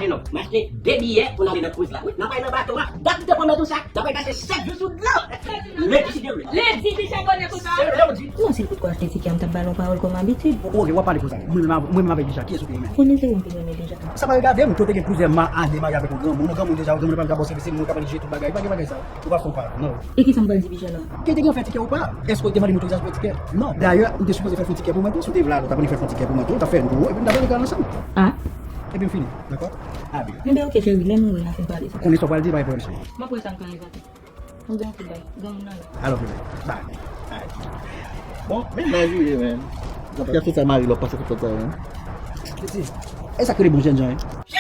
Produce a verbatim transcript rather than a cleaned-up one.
Non, m achte de biyè pou n ale nan cruise la. Wi, n ap al nan bato a. Dat m te pwomèt ou sa, n ap al pase sèt jou sou dlo. Lendi, si Dye vle. Lendi, Bichon konnen konsa. Se lendi. Non, si l potko achte tikè a, m t ap ba l yon pawòl kòm abitid. Ok, w ap pale konsa. Mwen menm avè-, mwen menm avèk Bichon, kiyès ou te renmen? Konnen se ou m te renmen deja. Sa pa regade m, tou te gen plizyè ma-, ane marye avèk yon granmoun. Yon granmoun deja, yon granmoun pa ka ba w sèvis, se moun k ap al jere tout bagay. Pa gen bagay sa. Ou pa fè w pa, non. E kisa m pral di Bichon la? Ke te gen fè tikè ou pa? Èske w te mande m otorizasyon fè tikè? Non. Dayè, m te sipoze fè fon tikè pou mwen tou. Si w te vle, w ta pral fè fon tikè pou mwen tou. W ta fè nou, epi n ta pral lekòl ansanm. Ah. Epi m fini, dakò? Abi. Enben, ok, cheri, lè nou wè, n a fin pale sa. Konnen sa w pral di, pa gen pwoblèm, cheri. M ap wè sa m ka envante. Anben, ok, bay. Granmoun nan la. I love you, baby. Bye. Bye. Bon, men naj ou ye, men. Zafè tout sa mari lòk pase tout sa, men. Piti, e sa k rele bon jènjan, wi.